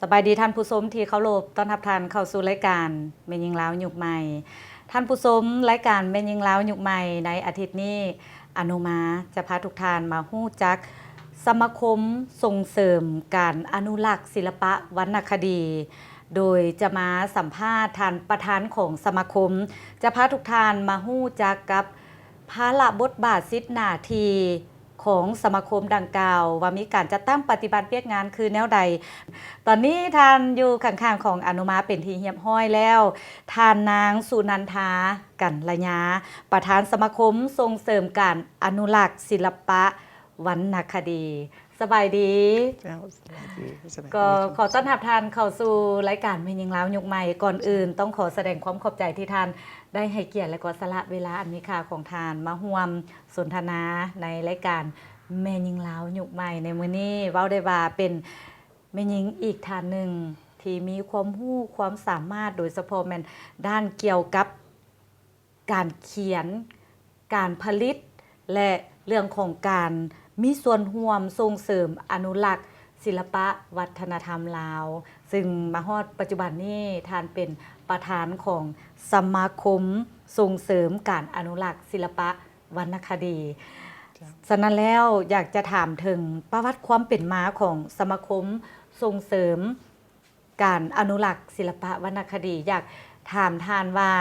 ສະບາຍດີທ່ານຜູ້ຊົມທີ່ເຄົາລົບ, ຕ້ອນຮັບທ່ານເຂົ້າສູ່ລາຍການແມ່ຍິງລາວຍຸກໃໝ່. ທ່ານຜູ້ຊົມ, ລາຍການແມ່ຍິງລາວຍຸກໃໝ່ໃນອາທິດນີ້ ອະນຸມາຈະພາທຸກທ່ານມາຮູ້ຈັກສະມາຄົມສົ່ງເສີມການອະນຸລັກສິລະປະວັນນະຄະດີ, ໂດຍຈະມາສຳພາດທ່ານປະທານຂອງສະມາຄົມ, ຈະພາທຸກທ່ານມາຮູ້ຈັກກັບພາລະບົດບາດສິດໜ້າທີ່ ຂອງສະມາຄົມດັ່ງກ່າວ ວ່າມີການຈັດຕັ້ງປະຕິບັດວຽກງານຄືແນວໃດ. ຕອນນີ້ທ່ານຢູ່ຂ້າງໆຂອງອະນຸມາເປັນທີ່ຮຽບຮ້ອຍແລ້ວ, ທ່ານນາງ ສຸນັນທາ ກັນລະຍາ, ປະທານສະມາຄົມສົ່ງເສີມການອະນຸລັກສິລະປະວັນນະຄະດີ. ສະບາຍດີ. ເຈົ້າ, ສະບາຍດີ. ສະບາຍດີ. ກໍຂໍຕ້ອນຮັບທ່ານເຂົ້າສູ່ລາຍການແມ່ຍິງລາວຍຸກໃໝ່. ກ່ອນອື່ນຕ້ອງຂໍສະແດງຄວາມຂອບໃຈທີ່ທ່ານໄດ້ໃຫ້ກຽດ ແລະ ກໍສະຫຼະເວລາອັນມີຄ່າຂອງທ່ານມາຮ່ວມ ສົນທະນາໃນລາຍການແມ່ຍິງລາວຍຸກໃໝ່ໃນມື້ນີ້ ເວົ້າໄດ້ວ່າເປັນແມ່ຍິງອີກທ່ານໜຶ່ງທີ່ມີຄວາມຮູ້ຄວາມສາມາດ, ໂດຍສະເພາະແມ່ນດ້ານກ່ຽວກັບການຂຽນ, ການຜະລິດ ແລະ ເລື່ອງຂອງການມີສ່ວນຮ່ວມສົ່ງເສີມອະນຸລັກ ສິລະປະວັດທະນະທຳລາວ, ຊຶ່ງມາຮອດປັດຈຸບັນນີ້ ທ່ານເປັນປະທານຂອງສະມາຄົມສົ່ງເສີມການອະນຸລັກສິລະປະວັນນະຄະດີ. ເຈົ້າ. ສະນັ້ນແລ້ວ ຢາກຈະຖາມເຖິງປະຫວັດຄວາມເປັນມາຂອງສະມາຄົມສົ່ງເສີມ ການອະນຸລັກສິລະປະວັນນະຄະດີ. ຢາກຖາມທ່ານວ່າ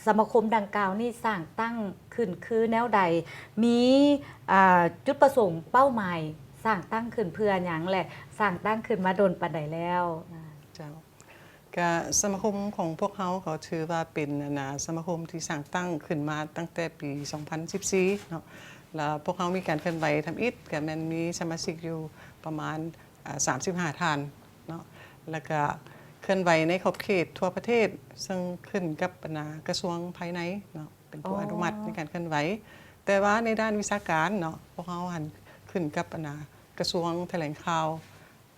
ສະມາຄົມດັ່ງກ່າວນີ້ສ້າງຕັ້ງຂຶ້ນຄືແນວໃດ? ມີ ອ່າ ຈຸດປະສົງເປົ້າໝາຍສ້າງຕັ້ງຂຶ້ນເພື່ອຫຍັງ ແລະ ສ້າງຕັ້ງຂຶ້ນມາດົນປານໃດແລ້ວ? ເຈົ້າ. ກະສະມາຄົມຂອງພວກເຮົາກໍຖືວ່າເປັນ ອັນນາ ສະມາຄົມທີ່ສ້າງຕັ້ງຂຶ້ນມາຕັ້ງແຕ່ປີສອງພັນສິບສີ່ເນາະ, ແລ້ວພວກເຮົາມີການເຄື່ອນໄຫວທຳອິດ ກະແມ່ນມີສະມາຊິກຢູ່ປະມານ ອາ ສາມສິບຫ້າທ່ານເນາະ, ແລ້ວກະເຄື່ອນໄຫວໃນຂອບເຂດທົ່ວປະເທດ ເຊິ່ງຂຶ້ນກັບ ອັນນາ ກະຊວງພາຍໃນເນາະ ເປັນຜູ້ ອໍ ອະນຸມັດໃນການເຄື່ອນໄຫວ. ແຕ່ວ່າໃນດ້ານວິຊາການເນາະ ພວກເຮົາຫັ້ນຂຶ້ນກັບ ອັນນາ ກະຊວງຖະແຫຼງຂ່າວ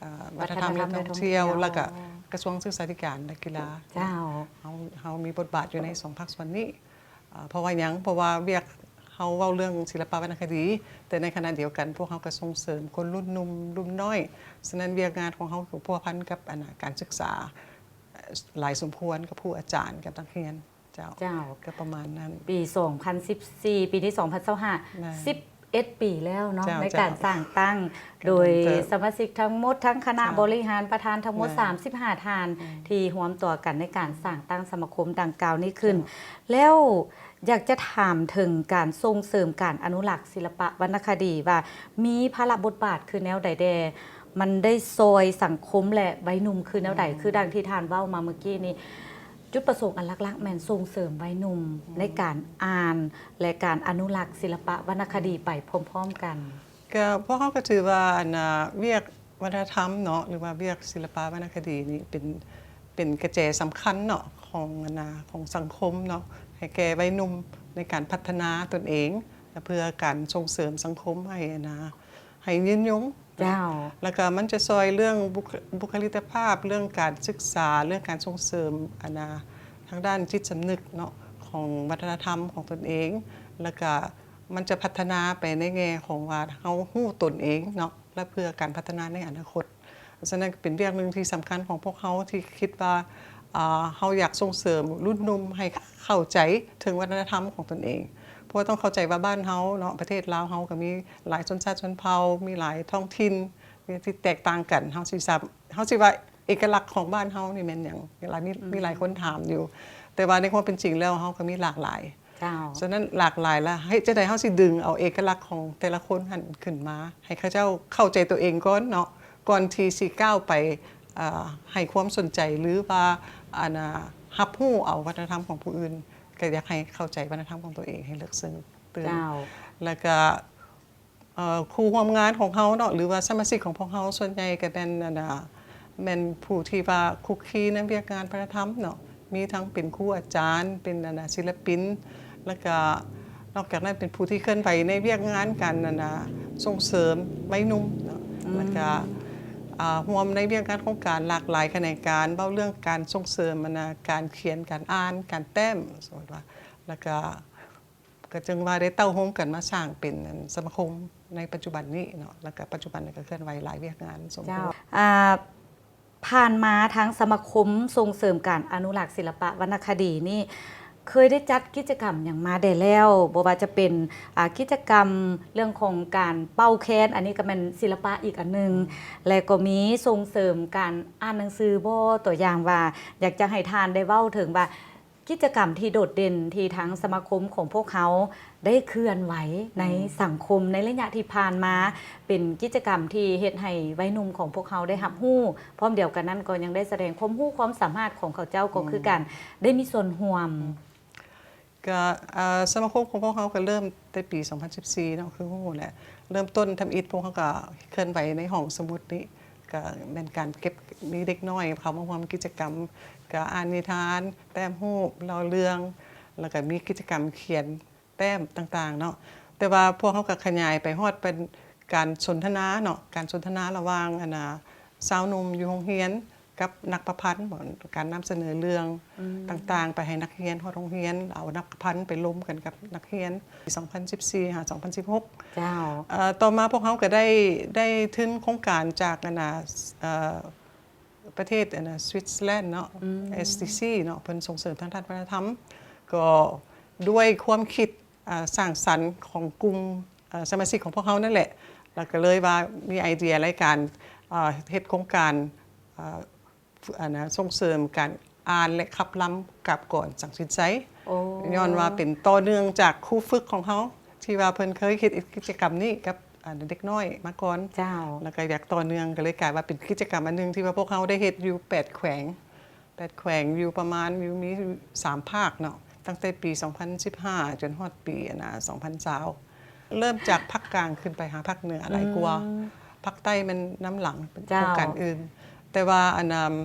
ອາ ວັດທະນະທຳ ແລະ ທ່ອງທ່ຽວ ແລ້ວກະກະຊວງສຶກສາທິການ ແລະ ກິລາ. ເຈົ້າ. ເຮົາ ເຮົາມີບົດບາດຢູ່ໃນສອງພາກສ່ວນນີ້. ອາ ເພາະວ່າຫຍັງ? ເພາະວ່າວຽກ ເຮົາເວົ້າເລື່ອງສິລະປະວັນນະຄະດີ, ແຕ່ໃນຂະນະດຽວກັນ ພວກເຮົາກໍສົ່ງເສີມຄົນລຸ້ນໜຸ່ມ, ລຸ້ນນ້ອຍ, ສະນັ້ນວຽກງານຂອງເຮົາກໍພົວພັນກັບ ອັນນາ ການສຶກສາ ຫຼາຍສົມຄວນ ກັບຄູອາຈານ, ກັບນັກຮຽນ. ເຈົ້າ. ເຈົ້າ. ກໍປະມານນັ້ນ. ປີສອງພັນສິບສີ່ ປີນີ້ສອງພັນຊາວຫ້າ ແມ່ນ ສິບເອັດປີແລ້ວເນາະ ເຈົ້າ ໃນການ ເຈົ້າ ສ້າງຕັ້ງ ໂດຍສະມາຊິກທັງໝົດ ທັງຄະນະ ເຈົ້າ ບໍລິຫານ ປະທານທັງໝົດ ແມ່ນ ສາມສິບຫ້າທ່ານ ແມ່ນ ທີ່ຮວມຕົວກັນໃນການສ້າງຕັ້ງສະມາຄົມດັ່ງກ່າວນີ້ຂຶ້ນ. ເຈົ້າ. ແລ້ວຢາກຈະຖາມເຖິງການສົ່ງເສີມການອະນຸລັກສິລະປະວັນນະຄະດີ ວ່າມີພາລະບົດບາດຄືແນວໃດແດ່? ມັນໄດ້ຊ່ອຍສັງຄົມ ແລະ ໄວໜຸ່ມຄືແນວໃດ? ອືມ ຄືດັ່ງທີ່ທ່ານເວົ້າມາເມື່ອກີ້ນີ້ ຈຸດປະສົງອັນຫຼັກໆ ແມ່ນສົ່ງເສີມໄວໜຸ່ມ ອືມ ໃນການອ່ານ ແລະ ການອະນຸລັກສິລະປະວັນນະຄະດີໄປພ້ອມໆກັນ. ກໍພວກເຮົາກໍຖືວ່າ ອັນນາ ວຽກວັດທະນະທຳເນາະ ຫຼືວ່າວຽກສິລະປະວັນນະຄະດີນີ້ເປັນ ເປັນກະແຈສຳຄັນເນາະ ຂອງ ອັນນາ ຂອງສັງຄົມເນາະ ໃຫ້ແກ່ໄວໜຸ່ມໃນການພັດທະນາຕົນເອງ ແລະ ເພື່ອການສົ່ງເສີມສັງຄົມໃຫ້ ອັນນາ ໃຫ້ຍືນຍົງ. ເຈົ້າ. ແລ້ວກໍມັນຈະຊ່ອຍເລື່ອງບຸກ ບຸກຄະລິກພາບ, ເລື່ອງການສຶກສາ, ເລື່ອງການສົ່ງເສີມ ອັນນາ ທາງດ້ານຈິດສຳນຶກເນາະ ຂອງວັດທະນະທຳຂອງຕົນເອງ, ແລ້ວກໍມັນຈະພັດທະນາໄປໃນແງ່ຂອງວ່າເຮົາຮູ້ຕົນເອງເນາະ ແລະ ເພື່ອການພັດທະນາໃນອະນາຄົດ. ສະນັ້ນເປັນວຽກໜຶ່ງທີ່ສຳຄັນຂອງພວກເຮົາ ທີ່ຄິດວ່າ ອ່າ ເຮົາຢາກສົ່ງເສີມລຸ້ນໜຸ່ມໃຫ້ເຂົ້າໃຈເຖິງວັດທະນະທຳຂອງຕົນເອງ. ເພາະວ່າຕ້ອງເຂົ້າໃຈວ່າບ້ານເຮົາເນາະ ປະເທດລາວເຮົາກໍມີຫຼາຍຊົນຊາດຊົນເຜົ່າ, ມີຫຼາຍທ້ອງຖິ່ນທີ່ແຕກຕ່າງກັນ. ເຮົາຊິສາ ເຮົາຊິວ່າເອກະລັກຂອງບ້ານເຮົານີ້ແມ່ນຫຍັງ? ຫຼາຍ ມີ ອືມ ມີຫຼາຍຄົນຖາມຢູ່. ແຕ່ວ່າໃນຄວາມເປັນຈິງແລ້ວ ເຮົາກໍມີຫຼາກຫຼາຍ. ເຈົ້າ. ສະນັ້ນຫຼາກຫຼາຍລະ ເຮົາເຮັດຈັ່ງໃດເຮົາຊິດຶງເອົາເອກະລັກຂອງແຕ່ລະຄົນຫັ້ນຂຶ້ນມາ ໃຫ້ເຂົາເຈົ້າເຂົ້າໃຈຕົວເອງກ່ອນເນາະ ກ່ອນທີ່ຊິກ້າວໄປ ເອີ ໃຫ້ຄວາມສົນໃຈ ຫຼືວ່າ ອັນນາ ຮັບຮູ້ເອົາວັດທະນະທຳຂອງຜູ້ອື່ນ ກໍຢາກໃຫ້ເຂົ້າໃຈວັດທະນະທຳຂອງຕົວເອງໃຫ້ເລິກເຊິ່ງຕື່ມ. ເຈົ້າ. ແລ້ວກໍ ເອີ ຄູ່ຮ່ວມງານຂອງເຮົາເນາະ ຫຼືວ່າສະມາຊິກຂອງພວກເຮົາ ສ່ວນໃຫຍ່ກໍແມ່ນ ອັນນາ ແມ່ນຜູ້ທີ່ວ່າຄຸກຄີໃນວຽກງານວັດທະນະທຳເນາະ ມີທັງເປັນຄູອາຈານ ເປັນ ອັນນາ ສິລະປິນ ແລ້ວກະນອກຈາກນັ້ນເປັນຜູ້ທີ່ເຄື່ອນໄຫວໃນວຽກງານການ ອັນນາ ສົ່ງເສີມໄວໜຸ່ມເນາະ ອືມ ແລ້ວກະ ອ່າ ຮ່ວມໃນວຽກງານໂຄງການຫຼາກຫຼາຍຂະແໜງການ ເວົ້າເລື່ອງການສົ່ງເສີມ ອັນນາ ການຂຽນ ການອ່ານ ການແຕ້ມ ສົມມຸດວ່າ ແລ້ວກະ ກໍຈຶ່ງວ່າໄດ້ເຕົ້າໂຮມກັນມາສ້າງເປັນ ອັນ ສະມາຄົມໃນປັດຈຸບັນນີ້ເນາະ ແລ້ວກໍປັດຈຸບັນກໍເຄື່ອນໄຫວຫຼາຍວຽກງານສົມຄວນ. ເຈົ້າ. ອ່າ ຜ່ານມາທາງສະມາຄົມສົ່ງເສີມການອະນຸລັກສິລະປະວັນນະຄະດີນີ້ ເຄີຍໄດ້ຈັດກິດຈະກຳຫຍັງມາແດ່ແລ້ວ? ບໍ່ວ່າຈະເປັນ ອາ ກິດຈະກຳເລື່ອງຂອງການເປົ່າແຄນ ອັນນີ້ກໍແມ່ນສິລະປະອີກອັນໜຶ່ງ ແລະກໍມີສົ່ງເສີມການອ່ານໜັງສືບໍ? ຕົວຢ່າງວ່າ ຢາກຈະໃຫ້ທ່ານໄດ້ເວົ້າເຖິງວ່າ ກິດຈະກຳທີ່ໂດດເດັ່ນທີ່ທາງສະມາຄົມຂອງພວກເຮົາໄດ້ເຄື່ອນໄຫວໃນສັງຄົມໃນໄລຍະທີ່ຜ່ານມາ ເປັນກິດຈະກຳທີ່ເຮັດໃຫ້ໄວໜຸ່ມຂອງພວກເຮົາໄດ້ຮັບຮູ້ ພ້ອມດຽວກັນນັ້ນກໍຍັງໄດ້ສະແດງຄວາມຮູ້ຄວາມສາມາດຂອງເຂົາເຈົ້າກໍຄືກັນ ໄດ້ມີສ່ວນຮ່ວມ. ກໍ ເອີ ສະມາຄົມຂອງພວກເຮົາກໍເລີ່ມແຕ່ປີສອງພັນສິບສີ່ເນາະ ຄືຮູ້ແຫຼະ ເລີ່ມຕົ້ນທຳອິດພວກເຮົາກໍເຄື່ອນໄຫວໃນຫ້ອງສະໝຸດນີ້ ກໍແມ່ນການເກັບ ມີເດັກນ້ອຍເຂົ້າມາຮ່ວມກິດຈະກຳ ກໍອ່ານນິທານ ແຕ້ມຮູບ ເລົ່າເລື່ອງ ແລ້ວກໍມີກິດຈະກຳຂຽນແຕ້ມຕ່າງໆເນາະ ແຕ່ວ່າພວກເຮົາກໍຂະຫຍາຍໄປຮອດເປັນການສົນທະນາເນາະ ການສົນທະນາລະຫວ່າງ ອັນນ່າ ຊາວໜຸ່ມຢູ່ໂຮງຮຽນ ກັບນັກປະພັນ ການນຳສະເໜີເລື່ອງຕ່າງໆໄປໃຫ້ນັກຮຽນຮອດໂຮງຮຽນ ເອົານັກປະພັນໄປລົມກັນກັບນັກຮຽນ ປີສອງພັນສິບສີ່ຫາສອງພັນສິບຫົກ ເຈົ້າ ເອີ ຕໍ່ມາພວກເຮົາກໍໄດ້ ໄດ້ທຶນໂຄງການຈາກ ອັນນ່າ ເອີ ປະເທດ ອັນນ່າ Switzerland ເນາະ STC ເນາະ ເພິ່ນສົ່ງເສີມທາງດ້ານວັດທະນະທຳ ກໍດ້ວຍຄວາມຄິດ ເອີ ສ້າງສັນຂອງກຸ່ມ ເອີ ສະມາຊິກຂອງພວກເຮົານັ້ນແຫຼະ ແລ້ວກໍເລີຍວ່າມີໄອເດຍໃນການ ເອີ ເຮັດໂຄງການ ເອີ ອັນນ່າ ສົ່ງເສີມການອ່ານ ແລະ ຂັບລຳກາບກອນສັງສິນໄຊ ຍ້ອນວ່າເປັນຕໍ່ເນື່ອງຈາກຄູຝຶກຂອງເຮົາ ທີ່ວ່າເພິ່ນເຄີຍເຮັດກິດຈະກຳນີ້ກັບ ອັນ ເດັກນ້ອຍມາກ່ອນ ເຈົ້າ ແລ້ວກໍຢາກຕໍ່ເນື່ອງ ກໍເລີຍກາຍວ່າເປັນກິດຈະກຳອັນໜຶ່ງທີ່ວ່າພວກເຮົາໄດ້ເຮັດຢູ່ແປດແຂວງ ແປດແຂວງ ຢູ່ປະມານ ຢູ່ ມີຢູ່ສາມພາກເນາະ ຕັ້ງແຕ່ປີສອງພັນສິບຫ້າ ຈົນຮອດປີ ອັນນ່າ ສອງພັນຊາວ ເລີ່ມຈາກພາກກາງຂຶ້ນໄປຫາພາກເໜືອຫຼາຍກວ່າ ພາກໃຕ້ແມ່ນນຳຫຼັງ ເປັນໂຄງການອື່ນ ແຕ່ວ່າ ອັນ ອາ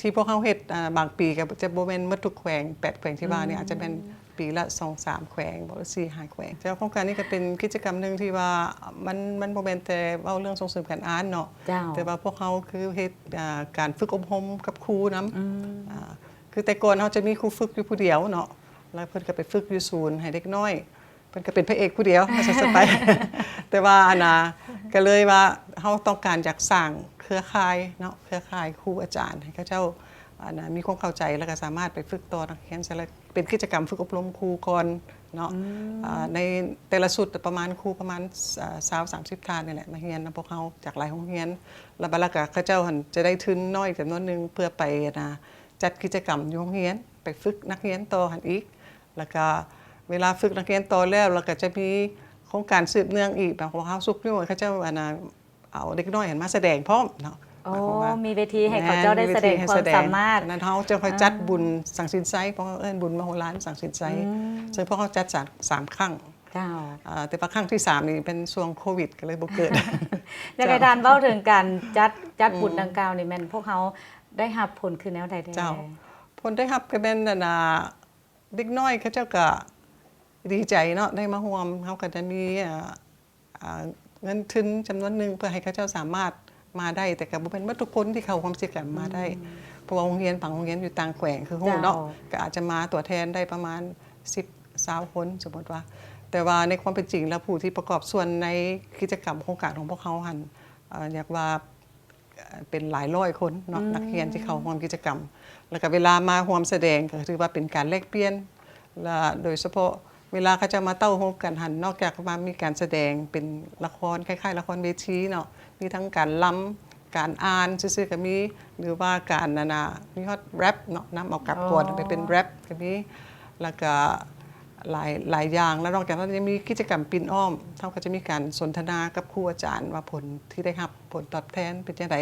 ທີ່ພວກເຮົາເຮັດ ອາ ບາງປີກໍຈະບໍ່ແມ່ນໝົດທຸກແຂວງ ແປດແຂວງທີ່ວ່ານີ້ ອາດຈະແມ່ນປີລະສອງສາມແຂວງບໍ ຫຼືສີ່ຫ້າແຂວງ ແຕ່ວ່າໂຄງການນີ້ກໍເປັນກິດຈະກຳໜຶ່ງທີ່ວ່າມັນ ມັນບໍ່ແມ່ນແຕ່ເວົ້າເລື່ອງສົ່ງເສີມການອ່ານເນາະ ແຕ່ວ່າພວກເຮົາຄືເຮັດ ອາ ການຝຶກອົບຮົມກັບຄູນຳ ອາ ຄືແຕ່ກ່ອນເຮົາຈະມີຄູຝຶກຢູ່ຜູ້ດຽວເນາະ ແລ້ວເພິ່ນກໍໄປຝຶກຢູ່ສູນໃຫ້ເດັກນ້ອຍ ເພິ່ນກໍເປັນພະເອກຜູ້ດຽວ ວ່າຊັ້ນຊະໄປ ແຕ່ວ່າ ອັນນ່າ ກໍເລີຍວ່າເຮົາຕ້ອງການຢາກສ້າງເຄືອຂ່າຍເນາະ ເຄືອຂ່າຍຄູອາຈານ ໃຫ້ເຂົາເຈົ້າ ອັນນ່າ ມີຄວາມເຂົ້າໃຈ ແລ້ວກໍສາມາດໄປຝຶກຕໍ່ນັກຮຽນ ເປັນກິດຈະກຳຝຶກອົບຮົມຄູກ່ອນເນາະ ອາ ໃນແຕ່ລະຊຸດປະມານຄູປະມານ ເອີ ຊາວສາມສິບທ່ານນີ້ແຫຼະ ມາຮຽນນຳພວກເຮົາຈາກຫຼາຍໂຮງຮຽນ ແລ້ວບາດແລ້ວກໍເຂົາເຈົ້າຫັ້ນຈະໄດ້ທຶນນ້ອຍຈຳນວນໜຶ່ງ ເພື່ອໄປ ອັນນ່າ ຈັດກິດຈະກຳຢູ່ໂຮງຮຽນ ໄປຝຶກນັກຮຽນຕໍ່ຫັ້ນອີກ ແລ້ວກໍເວລາຝຶກນັກຮຽນຕໍ່ແລ້ວ ແລ້ວກໍຈະມີໂຄງການສືບເນື່ອງອີກ ແບບຂອງເຮົາຊຸກຍູ້ໃຫ້ເຂົາເຈົ້າ ອັນນ່າ ເອົາເດັກນ້ອຍຫັ້ນມາສະແດງພ້ອມເນາະ ອໍ ໝາຍຄວາມວ່າ ມີເວທີໃຫ້ເຂົາເຈົ້າໄດ້ສະແດງຄວາມສາມາດ ນັ້ນເຮົາຈຶ່ງຄ່ອຍຈັດບຸນສັງສິນໄຊ ເພາະເຮົາເອີ້ນບຸນມະໂຫລານສັງສິນໄຊ ເຊິ່ງພວກເຮົາຈັດສາມ ສາມຄັ້ງ ເຈົ້າ ເອີ ແຕ່ວ່າຄັ້ງທີສາມນີ້ເປັນຊ່ວງໂຄວິດ ກໍເລີຍບໍ່ເກີດ ຢາກໃຫ້ທ່ານເວົ້າເຖິງການຈັດ ຈັດບຸນດັ່ງກ່າວນີ້ ແມ່ນພວກເຮົາໄດ້ຮັບຜົນຄືແນວໃດແດ່? ເຈົ້າ ຜົນໄດ້ຮັບກໍແມ່ນ ອັນນ່າ ເດັກນ້ອຍເຂົາເຈົ້າກໍດີໃຈເນາະ ໄດ້ມາຮ່ວມ ເຮົາກໍໄດ້ມີ ອາ ເງິນທຶນຈຳນວນໜຶ່ງ ເພື່ອໃຫ້ເຂົາເຈົ້າສາມາດມາໄດ້ ແຕ່ກໍບໍ່ແມ່ນໝົດທຸກຄົນທີ່ເຂົ້າຮ່ວມກິດຈະກຳມາໄດ້ ເພາະວ່າໂຮງຮຽນ ບາງໂຮງຮຽນຢູ່ຕ່າງແຂວງ ຄືຮູ້ເນາະ ກໍອາດຈະມາຕົວແທນໄດ້ປະມານສິບ ຊາວຄົນ ສົມມຸດວ່າ ແຕ່ວ່າໃນຄວາມເປັນຈິງແລ້ວ ຜູ້ທີ່ປະກອບສ່ວນໃນກິດຈະກຳໂຄງການຂອງພວກເຮົາຫັ້ນ ເອີ ຮຽກວ່າ ເປັນຫຼາຍຮ້ອຍຄົນເນາະ ນັກຮຽນທີ່ເຂົ້າຮ່ວມກິດຈະກຳ ແລ້ວກໍເວລາມາຮ່ວມສະແດງ ກໍຖືວ່າເປັນການແລກປ່ຽນ ແລະ ໂດຍສະເພາະເວລາເຂົາເຈົ້າມາເຕົ້າໂຮມກັນຫັ້ນ ນອກຈາກວ່າມີການສະແດງເປັນລະຄອນ ຄ້າຍໆລະຄອນເວທີເນາະ ມີທັງການລຳ ການອ່ານຊື່ໆກໍມີ ຫຼືວ່າການ ອັນນ່າ ມີຮອດແຣັບເນາະ ນຳເອົາກັບກອນໄປເປັນແຣັບກໍມີ ແລ້ວກໍຫຼາຍ ຫຼາຍຢ່າງ ແລ້ວນອກຈາກນັ້ນຍັງມີກິດຈະກຳປິ່ນອ້ອມ ເຮົາກໍຈະມີການສົນທະນາກັບຄູອາຈານວ່າຜົນທີ່ໄດ້ຮັບ ຜົນຕອບແທນເປັນຈັ່ງໃດ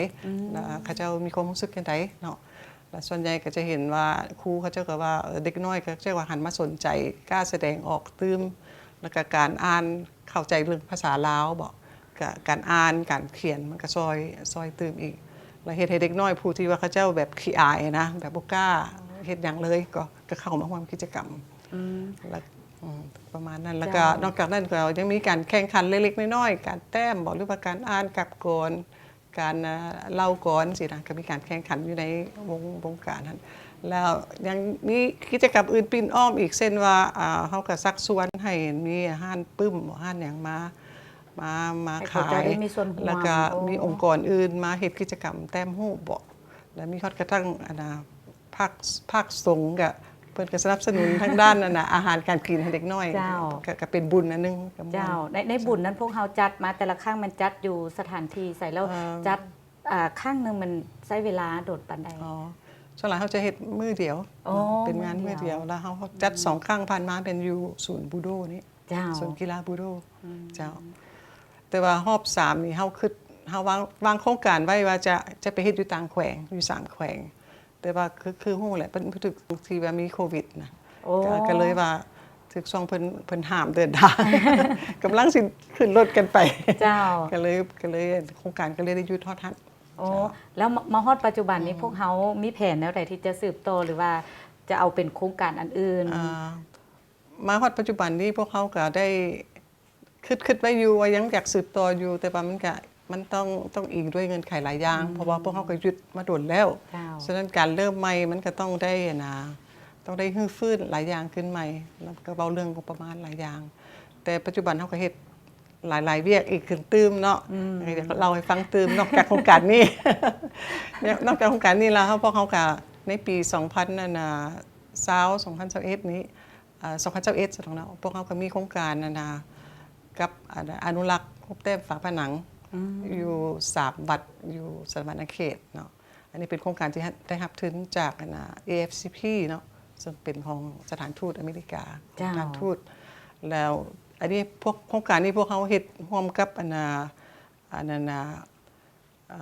ແລ້ວເຂົາເຈົ້າມີຄວາມຮູ້ສຶກຈັ່ງໃດເນາະ ແລ້ວສ່ວນໃຫຍ່ກໍຈະເຫັນວ່າຄູເຂົາເຈົ້າກໍວ່າ ເອີ ເດັກນ້ອຍເຂົາເຈົ້າກໍຫັນມາສົນໃຈ ກ້າສະແດງອອກຕື່ມ ແລ້ວກໍການອ່ານເຂົ້າໃຈເລື່ອງພາສາລາວບໍ ກະການອ່ານການຂຽນມັນກະຊ່ອຍ ຊ່ອຍຕື່ມອີກ ແລ້ວເຮັດໃຫ້ເດັກນ້ອຍຜູ້ທີ່ວ່າເຂົາເຈົ້າແບບຂີ້ອາຍນະ ແບບບໍ່ກ້າເຮັດຫຍັງເລີຍ ກໍ ກໍເຂົ້າມາຮ່ວມກິດຈະກຳ ແລ້ວ ປະມານນັ້ນ ແລ້ວກໍນອກຈາກນັ້ນກໍຍັງມີການແຂ່ງຂັນເລັກໆນ້ອຍໆ ການແຕ້ມບໍ ຫຼືວ່າການອ່ານກັບກອນ ການ ເອີ ເລົ່າກອນຊີ້ນະ ກໍມີການແຂ່ງຂັນຢູ່ໃນວົງ ວົງການຫັ້ນ ແລ້ວຍັງມີກິດຈະກຳອື່ນປິ່ນອ້ອມອີກ ເຊັ່ນວ່າ ເຮົາກໍຊັກຊວນໃຫ້ມີຮ້ານປຶ້ມ ຮ້ານຫຍັງມາ ມາ ມາຂາຍ ແລ້ວກໍມີອົງກອນອື່ນມາເຮັດກິດຈະກຳແຕ້ມຮູບບໍ ແລ້ວມີຮອດກະທັ່ງອັນນ່າ ພາກ ພາກສົງກະ ເພິ່ນກະສະໜັບສະໜູນທາງດ້ານອັນນ່າ ອາຫານການກິນໃຫ້ເດັກນ້ອຍ. ເຈົ້າ. ກະ ກະເປັນບຸນອັນໜຶ່ງກັບໝູ່. ເຈົ້າ. ໃນ ໃນບຸນນັ້ນພວກເຮົາຈັດມາແຕ່ລະຄັ້ງແມ່ນຈັດຢູ່ສະຖານທີ່ໃສ ແລ້ວ ເອີ ຈັດ ອ່າ ຄັ້ງໜຶ່ງມັນໃຊ້ເວລາດົນປານໃດ? ອໍ ສ່ວນຫຼາຍເຮົາຈະເຮັດມື້ດຽວ. ອໍ ເນາະ ເປັນງານມື້ດຽວ ມື້ດຽວ ແລ້ວເຮົາຈັດ ອືມ ສອງຄັ້ງຜ່ານມາແມ່ນຢູ່ສູນບູໂດນີ້. ເຈົ້າ. ສູນກິລາບູໂດ. ອືມ. ເຈົ້າ. ແຕ່ວ່າຮອບສາມນີ້ເຮົາຄິດ ເຮົາວາງ ວາງໂຄງການໄວ້ວ່າຈະ ຈະໄປເຮັດຢູ່ຕ່າງແຂວງ ຢູ່ສາມແຂວງ ແຕ່ວ່າຄື ຄືຮູ້ແຫຼະ ເພິ່ນ ເພິ່ນຖືກທີ່ວ່າມີໂຄວິດນະ. ໂອ້. ກະ ກະເລີຍວ່າຖືກຊ່ວງເພິ່ນ ເພິ່ນຫ້າມເດີນທາງ ກຳລັງຊິຂຶ້ນລົດກັນໄປ. ເຈົ້າ. ກະເລີຍ ກະເລີຍໂຄງການກະເລີຍໄດ້ຢຸດຮອດຫັ້ນ. ໂອ້. ເຈົ້າ. ແລ້ວມາ ມາຮອດປັດຈຸບັນນີ້ ອືມ ພວກເຮົາມີແຜນແນວໃດທີ່ຈະສືບຕໍ່ ຫຼືວ່າຈະເອົາເປັນໂຄງການອັນອື່ນ? ອ່າ ມາຮອດປັດຈຸບັນນີ້ພວກເຮົາກະໄດ້ ຄິດ ຄິດໄວ້ຢູ່ວ່າຍັງຢາກສືບຕໍ່ຢູ່ ແຕ່ວ່າມັນກະ ມັນຕ້ອງ ຕ້ອງອີງດ້ວຍເງື່ອນໄຂຫຼາຍຢ່າງ ອືມ ເພາະວ່າພວກເຮົາກະຢຸດມາດົນແລ້ວ. ເຈົ້າ. ສະນັ້ນການເລີ່ມໃໝ່ມັນກະຕ້ອງໄດ້ ອັນນ່າ ຕ້ອງໄດ້ຮື້ຟື້ນຫຼາຍຢ່າງຂຶ້ນໃໝ່ ແລ້ວກະເວົ້າເລື່ອງງົບປະມານຫຼາຍຢ່າງ ແຕ່ປັດຈຸບັນເຮົາກະເຮັດຫຼາຍໆວຽກອີກຂຶ້ນຕື່ມເນາະ. ອືມ. ກະຢາກເລົ່າໃຫ້ຟັງຕື່ມ ນອກຈາກໂຄງການນີ້ ນອກຈາກໂຄງການນີ້ແລ້ວ ເຮົາ ພວກເຮົາກະໃນປີສອງພັນ ອັນນ່າ ຊາວ ສອງພັນຊາວເອັດນີ້ ເອີ ສອງພັນຊາວເອັດຊັ້ນເນາະ ພວກເຮົາກະມີໂຄງການອັນນ່າ ກັບ ອະນຸ ອະນຸລັກຮູບແຕ້ມຝາຜະໜັງ ອືມ ຢູ່ສາມວັດ ຢູ່ສະຫວັນນະເຂດເນາະ. ອັນນີ້ເປັນໂຄງການທີ່ໄດ້ຮັບທຶນຈາກອັນນ່າ ເອເອັຟຊີພີເນາະ ເຊິ່ງເປັນຂອງສະຖານທູດອາເມລິກາ. ເຈົ້າ. ສະຖານທູດ ແລ້ວອັນນີ້ພວກ ໂຄງການນີ້ພວກເຮົາເຮັດຮ່ວມກັບອັນນ່າ ອັນນັ້ນນ່າ ເອີ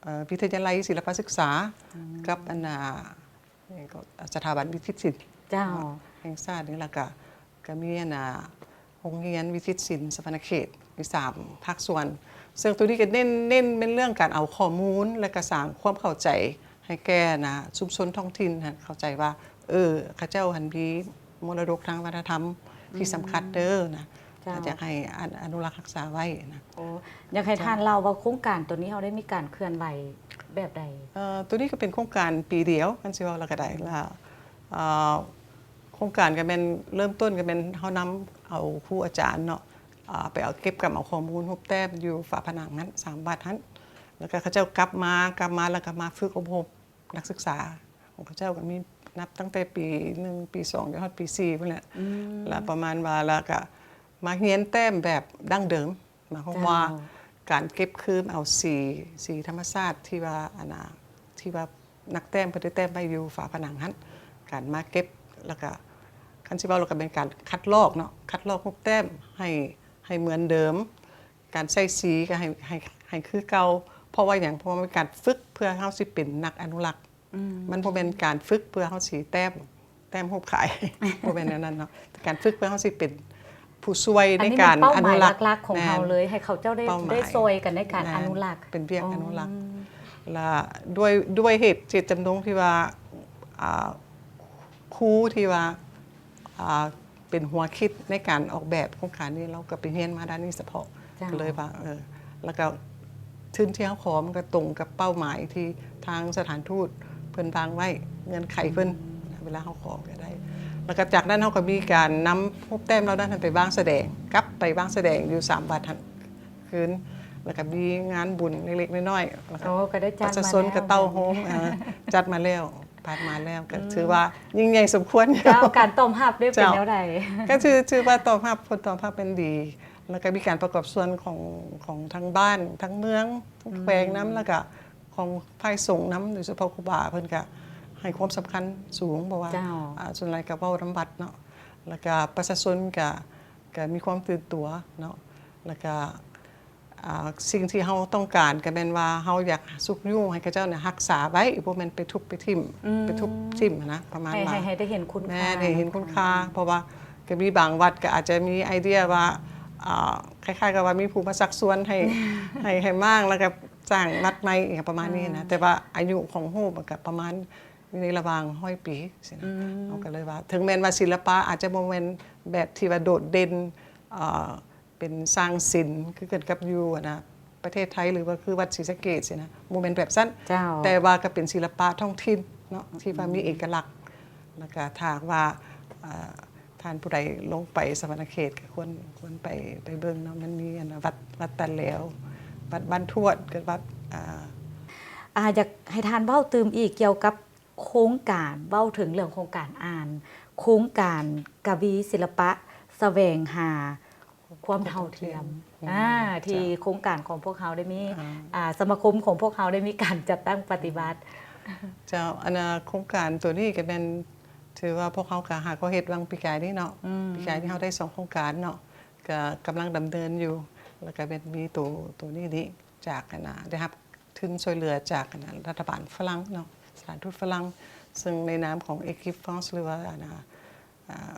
ເອີ ວິທະຍາໄລສິລະປະສຶກສາ ອືມ ກັບອັນນ່າ ຫຍັງກໍ ສະຖາບັນວິທິດສິນ. ເຈົ້າ. ເນາະ ແຫ່ງຊາດນີ້ ແລ້ວກະ ກະມີອັນນ່າ ໂຮງຮຽນວິທິດສິນສະຫວັນນະເຂດ ມີສາມພາກສ່ວນ ເຊິ່ງໂຕນີ້ກະເນັ້ນ ເນັ້ນແມ່ນເລື່ອງການເອົາຂໍ້ມູນ ແລະກະສ້າງຄວາມເຂົ້າໃຈໃຫ້ແກ່ອັນນ່າ ຊຸມຊົນທ້ອງຖິ່ນຫັ້ນ ເຂົ້າໃຈວ່າ ເອີ ເຂົາເຈົ້າຫັ້ນມີມໍລະດົກທາງວັດທະນະທຳທີ່ສຳຄັນເດີນະ. ເຈົ້າ. ຢາກໃຫ້ ອະ ອະນຸລັກຮັກສາໄວ້ນະ. ໂອ້ ຢາກໃຫ້ ເຈົ້າ ທ່ານເລົ່າວ່າໂຄງການໂຕນີ້ເຮົາໄດ້ມີການເຄື່ອນໄຫວແບບໃດ? ເອີ ໂຕນີ້ກະເປັນໂຄງການປີດຽວ ຄັນຊິເວົ້າແລ້ວກະໄດ້ ລະ ເອີ ໂຄງການກະແມ່ນເລີ່ມຕົ້ນກະແມ່ນເຮົານຳເອົາຄູອາຈານເນາະ ເອີ ໄປເອົາ ເກັບກຳເອົາຂໍ້ມູນຮູບແຕ້ມຢູ່ຝາຜະໜັງຫັ້ນ ສາມວັດຫັ້ນ ແລ້ວກະເຂົາເຈົ້າກັບມາ ກັບມາແລ້ວກະມາຝຶກອົບຮົມ ນັກສຶກສາຂອງເຂົາເຈົ້າກະມີນັບຕັ້ງແຕ່ປີໜຶ່ງ ປີສອງ ຈົນຮອດປີສີ່ພຸ້ນແຫຼະ. ອືມ. ລະປະມານວ່າ ລະກະມາຮຽນແຕ້ມແບບດັ້ງເດີມ ໝາຍຄວາມວ່າ ເຈົ້າ ການເກັບຄືນເອົາສີ ສີທຳມະຊາດທີ່ວ່າ ອັນນ່າ ທີ່ວ່ານັກແຕ້ມເພິ່ນໄດ້ແຕ້ມໄວ້ຢູ່ຝາຜະໜັງຫັ້ນ ການມາເກັບ ລະກະ ຄັນຊິເວົ້າລະກະແມ່ນການຄັດລອກເນາະ ຄັດລອກຮູບແຕ້ມໃຫ້ ໃຫ້ເໝືອນເດີມ ການໃຊ້ສີກະໃຫ້ ໃຫ້ ໃຫ້ຄືເກົ່າ. ເພາະວ່າຫຍັງ? ເພາະວ່າເປັນການຝຶກເພື່ອເຮົາຊິເປັນນັກອະນຸລັກ. ອືມ. ມັນບໍ່ແມ່ນການຝຶກເພື່ອເຮົາຊິແຕ້ມ ແຕ້ມຮູບຂາຍ ບໍ່ແມ່ນແນວນັ້ນເນາະ ແຕ່ການຝຶກເພື່ອເຮົາຊິເປັນຜູ້ຊ່ວຍໃນການອະນຸລັກ. ອັນນີ້ແມ່ນເປົ້າໝາຍຫຼັກໆຂອງເຮົາເລີຍ ແມ່ນ ໃຫ້ເຂົາເຈົ້າໄດ້ ເປົ້າໝາຍ ໄດ້ຊ່ອຍກັນໃນການ ແມ່ນ ອະນຸລັກ ເປັນວຽກ ອໍ ອະນຸລັກ. ລະດ້ວຍ ດ້ວຍເຫດເຈດຈຳນົງທີ່ວ່າ ອ່າ ຄູທີ່ວ່າ ອ່າ ເປັນຫົວຄິດໃນການອອກແບບໂຄງການນີ້ ລາວກະໄປຮຽນມາດ້ານນີ້ສະເພາະ. ເຈົ້າ. ກະເລີຍວ່າ ເອີ ລະກະທຶນທີ່ເຮົາຂໍມັນກະຕົງກັບເປົ້າໝາຍທີ່ທາງສະຖານທູດເພິ່ນວາງໄວ້ ເງື່ອນໄຂເພິ່ນ. ອືມ. ເວລາເຮົາຂໍກະໄດ້ ລະກະຈາກນັ້ນເຮົາກະມີການນຳຮູບແຕ້ມເຫຼົ່ານັ້ນໄປວາງສະແດງ ກັບໄປວາງສະແດງຢູ່ສາມວັດຫັ້ນຄືນ ລະກະມີງານບຸນເລັກໆນ້ອຍໆ ລະກະ ໂອ້ ກະໄດ້ຈັດມາແລ້ວ ປະຊາຊົນກະເຕົ້າໂຮມ ເອີ ຈັດມາແລ້ວ ຜ່ານມາແລ້ວ ກະ ອືມ ຖືວ່າຍິ່ງໃຫຍ່ສົມຄວນ. ເຈົ້າ ການຕອບຮັບເດ້ ເປັນແນວໃດ? ກະຖື ຖືວ່າຕອບຮັບ ຜົນຕອບຮັບແມ່ນດີ ລະກະມີການປະກອບສ່ວນຂອງ ຂອງທາງບ້ານ ທາງເມືອງ ທາງແຂວງນຳ ອືມ ລະກະຂອງຝ່າຍສົງນຳ ໂດຍສະເພາະຄູບາເພິ່ນກະໃຫ້ຄວາມສຳຄັນສູງ ເພາະວ່າ ເຈົ້າ ອາ ສ່ວນຫຼາຍກະເວົ້ານຳວັດເນາະ ລະກະປະຊາຊົນກະ ກະມີຄວາມຕື່ນຕົວເນາະ ລະກະ ອ່າ ສິ່ງທີ່ເຮົາຕ້ອງການກະແມ່ນວ່າເຮົາຢາກຊຸກຍູ້ໃຫ້ເຂົາເຈົ້ານີ້ຮັກສາໄວ້ ບໍ່ແມ່ນໄປທຸບໄປຖິ້ມ ອືມ ໄປທຸບຖິ້ມຫັ້ນນະ ປະມານ ໃຫ້ ວ່າ ໃຫ້ ໃຫ້ໄດ້ເຫັນຄຸນຄ່າ ແມ່ນ ໃຫ້ເຫັນຄຸນຄ່າ ເນາະ ເພາະວ່າກະມີບາງວັດກະອາດຈະມີໄອເດຍວ່າ ອ່າ ຄ້າຍໆກັບວ່າມີຜູ້ມາຊັກຊວນໃຫ້ ໃຫ້ ໃຫ້ມ້າງ ລະກະສ້າງວັດໃໝ່ ປະມານນີ້ນະ ອ່າ ແຕ່ວ່າອາຍຸຂອງຮູບມັນກະປະມານຢູ່ໃນລະຫວ່າງຮ້ອຍປີຊີ້ນະ ອືມ ເຮົາກະເລີຍວ່າ ເຖິງແມ່ນວ່າສິລະປະອາດຈະບໍ່ແມ່ນແບບທີ່ວ່າໂດດເດັ່ນ ເອີ ເປັນສ້າງສິນຄືກັນກັບຢູ່ ອັນນະ ປະເທດໄທ ຫຼືວ່າຄືວັດສີສະເກດຊີ້ນະ ບໍ່ແມ່ນແບບຊັ້ນ ເຈົ້າ ແຕ່ວ່າກະເປັນສິລະປະທ້ອງຖິ່ນເນາະ ອືມ ທີ່ວ່າມີເອກະລັກ ລະກະຖ້າຫາກວ່າ ເອີ ທ່ານຜູ້ໃດລົງໄປສະຫວັນນະເຂດກະຄວນ ຄວນໄປ ໄປເບິ່ງເນາະ ມັນມີ ອັນນະ ວັດ ວັດຕາແຫຼວ ວັດບ້ານທວດ ກະວັດ ອ່າ ອາ ຢາກໃຫ້ທ່ານເວົ້າຕື່ມອີກກ່ຽວກັບໂຄງການ ເວົ້າເຖິງເລື່ອງຂອງການອ່ານ ໂຄງການກະວີສິລະປະສະແຫວງຫາຄວາມເທົ່າທຽມ ຄວາມເທົ່າທຽມ ອາ ເຈົ້າ ທີ່ໂຄງການຂອງພວກເຮົາໄດ້ມີ ອ່າ ອາ ສະມາຄົມຂອງພວກເຮົາໄດ້ມີການຈັດຕັ້ງປະຕິບັດ. ເຈົ້າ ອັນນ່າ ໂຄງການໂຕນີ້ກໍແມ່ນ ຖືວ່າພວກເຮົາກໍຫາກໍເຮັດຫວ່າງປີກາຍນີ້ເນາະ ອືມ ປີກາຍນີ້ເຮົາໄດ້ສອງໂຄງການເນາະ ກໍກຳລັງດຳເນີນຢູ່ ແລ້ວກໍແມ່ນມີໂຕ ໂຕນີ້ນີ້ ຈາກ ອັນນ່າ ໄດ້ຮັບທຶນຊ່ວຍເຫຼືອຈາກ ອັນນ່າ ລັດຖະບານຝຣັ່ງເນາະ ສະຖານທູດຝຣັ່ງ ເຊິ່ງໃນນາມຂອງ Equipe France ຫຼືວ່າ ອັນນ່າ ອາ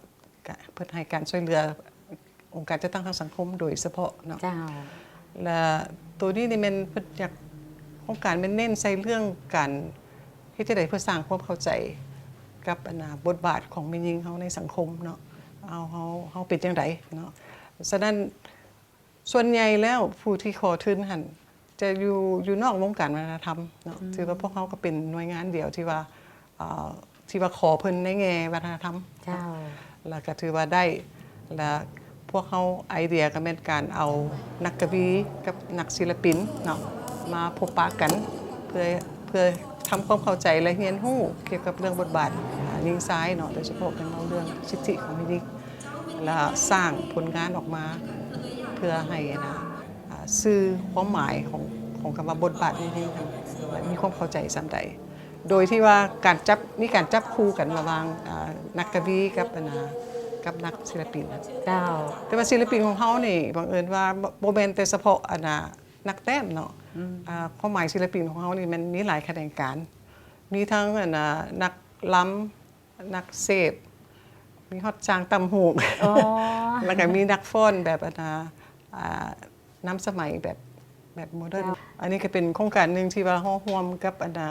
ກະ ເພິ່ນໃຫ້ການຊ່ວຍເຫຼືອອົງການຈັດຕັ້ງທາງສັງຄົມໂດຍສະເພາະເນາະ ເຈົ້າ ແລະ ໂຕນີ້ນີ້ແມ່ນເພິ່ນຢາກ ໂຄງການແມ່ນເນັ້ນໃສ່ເລື່ອງການເຮັດຈັ່ງໃດເພື່ອສ້າງຄວາມເຂົ້າໃຈກັບ ອັນນ່າ ບົດບາດຂອງແມ່ຍິງເຮົາໃນສັງຄົມເນາະ ເຮົາ ເຮົາ ເຮົາເປັນຈັ່ງໃດເນາະ ສະນັ້ນ ສ່ວນໃຫຍ່ແລ້ວຜູ້ທີ່ຂໍທຶນຫັ້ນຈະຢູ່ ຢູ່ນອກວົງການວັດທະນະທຳເນາະ ອືມ ຖືວ່າພວກເຮົາກໍເປັນໜ່ວຍງານດຽວທີ່ວ່າ ເອີ ທີ່ວ່າຂໍເພິ່ນໃນແງ່ວັດທະນະທຳ ເຈົ້າ ແລ້ວກໍຖືວ່າໄດ້ ແລ້ວພວກເຮົາໄອເດຍກໍແມ່ນການເອົານັກກະວີກັບນັກສິລະປິນເນາະ ມາພົບປະກັນ ເພື່ອ ເພື່ອທຳຄວາມເຂົ້າໃຈ ແລະ ຮຽນຮູ້ກ່ຽວກັບເລື່ອງບົດບາດ ອາ ຍິງຊາຍເນາະ ໂດຍສະເພາະການເວົ້າເລື່ອງສິດທິຂອງແມ່ຍິງ ແລ້ວສ້າງຜົນງານອອກມາ ເພື່ອໃຫ້ ອັນນ່າ ອາ ສື່ຄວາມໝາຍຂອງ ຂອງຄຳວ່າບົດບາດແມ່ຍິງຫັ້ນ ແລະ ມີຄວາມເຂົ້າໃຈສ່ຳໃດ ໂດຍທີ່ວ່າການຈັບ ມີການຈັບຄູ່ກັນລະຫວ່າງ ອາ ນັກກະວີກັບ ອັນນ່າ ກັບນັກສິລະປິນ ເຈົ້າ ແຕ່ວ່າສິລະປິນຂອງເຮົານີ້ ບັງເອີນວ່າບໍ່ ບໍ່ແມ່ນແຕ່ສະເພາະ ອັນນ່າ ນັກແຕ້ມເນາະ ອືມ ອາ ຄວາມໝາຍສິລະປິນຂອງເຮົານີ້ມັນມີຫຼາຍຂະແໜງການ ມີທັງ ອັນນ່າ ນັກລຳ ນັກເສບ ມີຮອດຊ່າງຕ່ຳຫູກ ອໍ ແລ້ວກໍມີນັກຟ້ອນແບບ ອັນນ່າ ອາ ນຳສະໄໝແບບ ແບບໂມເດີນ ເຈົ້າ ອັນນີ້ກໍເປັນໂຄງການໜຶ່ງທີ່ວ່າເຮົາຮ່ວມກັບ ອັນນ່າ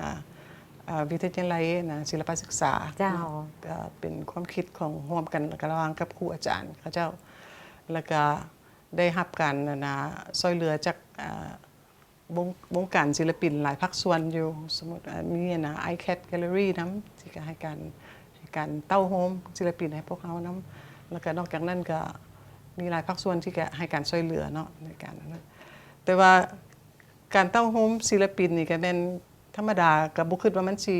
ອາ ວິທະຍາໄລ ອັນນ່າ ສິລະປະສຶກສາ ເຈົ້າ ກໍເປັນຄວາມຄິດຂອງຮ່ວມກັນ ແລ້ວກໍລະຫວ່າງກັບຄູອາຈານເຂົາເຈົ້າ ແລ້ວກໍໄດ້ຮັບການ ອັນນ່າ ຊ່ວຍເຫຼືອຈາກ ອາ ວົງ ວົງການສິລະປິນຫຼາຍພາກສ່ວນຢູ່ ສົມມຸດ ອາ ມີ ອັນນ່າ ICAT Gallery ນຳ ທີ່ກໍໃຫ້ການ ໃຫ້ການເຕົ້າໂຮມສິລະປິນໃຫ້ພວກເຮົານຳ ແລ້ວກໍນອກຈາກນັ້ນກໍມີຫຼາຍພາກສ່ວນທີ່ກໍໃຫ້ການຊ່ວຍເຫຼືອເນາະ ໃນການນັ້ນ ແຕ່ວ່າການເຕົ້າໂຮມສິລະປິນນີ້ກໍແມ່ນທຳມະດາ ກໍບໍ່ຄິດວ່າມັນຊິ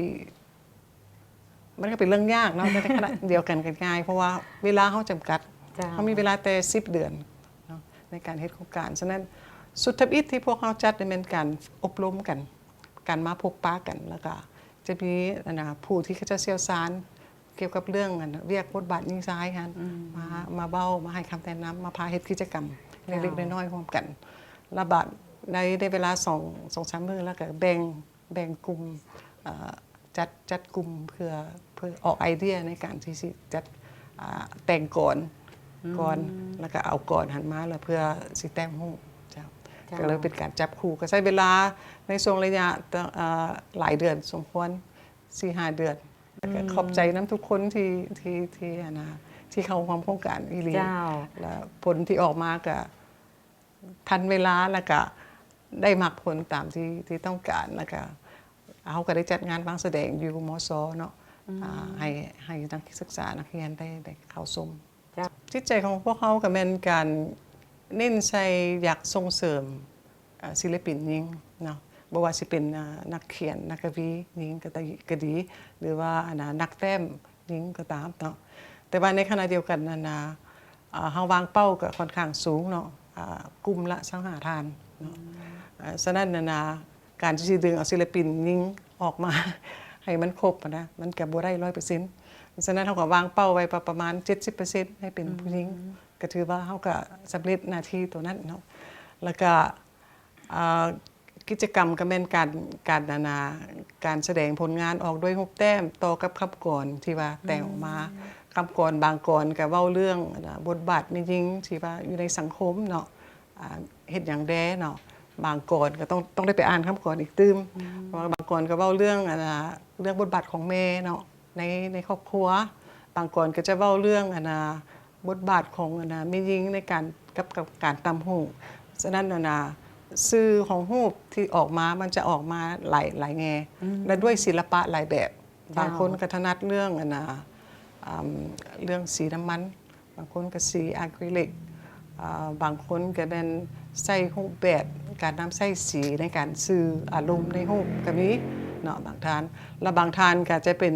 ມັນກໍເປັນເລື່ອງຍາກເນາະ ແຕ່ໃນຂະນະດຽວກັນກໍງ່າຍ ເພາະວ່າເວລາເຮົາຈຳກັດ ເຈົ້າ ເຮົາມີເວລາແຕ່ສິບເດືອນເນາະ ໃນການເຮັດໂຄງການ. ສະນັ້ນ ຊຸດທຳອິດທີ່ພວກເຮົາຈັດນີ້ແມ່ນການອົບຮົມກັນ ການມາພົບປະກັນ ແລ້ວກໍຈະມີ ອັນນ່າ ຜູ້ທີ່ເຂົາເຈົ້າຊ່ຽວຊານກ່ຽວກັບເລື່ອງ ອັນ ວຽກບົດບາດຍິງຊາຍຫັ້ນ ອືມ ມາ ມາເວົ້າ ມາໃຫ້ຄຳແນະນຳ ມາພາເຮັດກິດຈະກຳເລັກໆ ເຈົ້າ ນ້ອຍໆ ຮ່ວມກັນ ລະບາດໃນ ໃນເວລາສອງ ສອງສາມມື້ ແລ້ວກໍແບ່ງ ແບ່ງກຸ່ມ ເອີ ຈັດ ຈັດກຸ່ມເພື່ອ ເພື່ອອອກໄອເດຍໃນການທີ່ຊິຈັດ ອາ ແຕ່ງກອນ ອືມ ກ່ອນ ແລ້ວກໍເອົາກອນຫັ້ນມາ ແລ້ວເພື່ອຊິແຕ້ມຮູບ ເຈົ້າ ເຈົ້າ ກໍເລີຍເປັນການຈັບຄູ່ ກໍໃຊ້ເວລາໃນຊ່ວງໄລຍະ ເອີ ຫຼາຍເດືອນສົມຄວນ ສີ່ຫ້າເດືອນ ແລ້ວກໍ ອືມ ຂອບໃຈນຳທຸກຄົນທີ່ ທີ່ ທີ່ ອັນນ່າ ທີ່ເຂົ້າຮ່ວມໂຄງການອີ່ຫຼີ ເຈົ້າ ແລ້ວຜົນທີ່ອອກມາກໍ ທັນເວລາ ແລ້ວກະໄດ້ມັກຜົນຕາມທີ່ ທີ່ຕ້ອງການ ແລ້ວກະເຮົາກະໄດ້ຈັດງານວາງສະແດງຢູ່ ມສ ເນາະ ອືມ ອາ ໃຫ້ ໃຫ້ນັກສຶກສາ ນັກຮຽນໄດ້ ໄດ້ເຂົ້າຊົມ. ເຈົ້າ ຈິດໃຈຂອງພວກເຮົາກະແມ່ນການເນັ້ນໃສ່ຢາກສົ່ງເສີມ ອາ ສິລະປິນຍິງເນາະ ບໍ່ວ່າຊິເປັນ ອາ ນັກຂຽນ ນັກກະວີຍິງກະ ກະດີ ຫຼືວ່າ ອັນນ່າ ນັກແຕ້ມ ຍິງກໍຕາມເນາະ ແຕ່ວ່າໃນຂະນະດຽວກັນນັ້ນນະ ເຮົາວາງເປົ້າກໍຂ້ອນຂ້າງສູງເນາະ ອາ ກຸ່ມລະຊາວຫ້າທ່ານເນາະ ອືມ ອາ ສະນັ້ນນັ້ນນະ ການທີ່ຊິດຶງເອົາສິລະປິນຍິງອອກມາໃຫ້ມັນຄົບຫັ້ນນະ ມັນກໍບໍ່ໄດ້ຮ້ອຍເປີເຊັນ ສະນັ້ນເຮົາກໍວາງເປົ້າໄວ້ປະ ປະມານເຈັດສິບເປີເຊັນໃຫ້ເປັນ ອືມ ຜູ້ຍິງ ກໍຖືວ່າເຮົາກໍສຳເລັດໜ້າທີ່ໂຕນັ້ນເນາະ ແລ້ວກໍ ອາ ກິດຈະກຳກໍແມ່ນການ ການ ອັນນ່າ ການສະແດງຜົນງານອອກດ້ວຍຮູບແຕ້ມ ຕໍ່ກັບຄຳກອນທີ່ວ່າແຕ່ງອອກມາ ອືມ ຄຳກອນບາງກອນກໍເວົ້າເລື່ອງ ອັນນ່າ ບົດບາດແມ່ຍິງທີ່ວ່າຢູ່ໃນສັງຄົມເນາະ ອາ ເຮັດຫຍັງແດ່ເນາະ ບາງກອນກໍຕ້ອງ ຕ້ອງໄດ້ໄປອ່ານຄຳກອນອີກຕື່ມ ອືມ ເພາະວ່າບາງກອນກໍເວົ້າເລື່ອງ ອັນນ່າ ເລື່ອງບົດບາດຂອງແມ່ເນາະ ໃນ ໃນຄອບຄົວ ບາງກອນກໍຈະເວົ້າເລື່ອງ ອັນນ່າ ບົດບາດຂອງ ອັນນ່າ ແມ່ຍິງໃນການ ກັບ ກັບການຕ່ຳຫູກ ສະນັ້ນ ອັນນ່າ ສື່ຂອງຮູບທີ່ອອກມາ ມັນຈະອອກມາຫຼາຍ ຫຼາຍແງ່ ອືມ ແລະ ດ້ວຍສິລະປະຫຼາຍແບບ ເຈົ້າ ບາງຄົນກໍຖະໜັດເລື່ອງ ອັນນ່າ ອາ ເລື່ອງສີນ້ຳມັນ ບາງຄົນກໍສີອາຄຣິລິກ ອາ ບາງຄົນກໍແມ່ນໃຊ້ຮູບແບບ ການນຳໃຊ້ສີໃນການສື່ອາລົມໃນຮູບກໍມີເນາະ ບາງທ່ານ ແລະບາງທ່ານກໍຈະເປັນ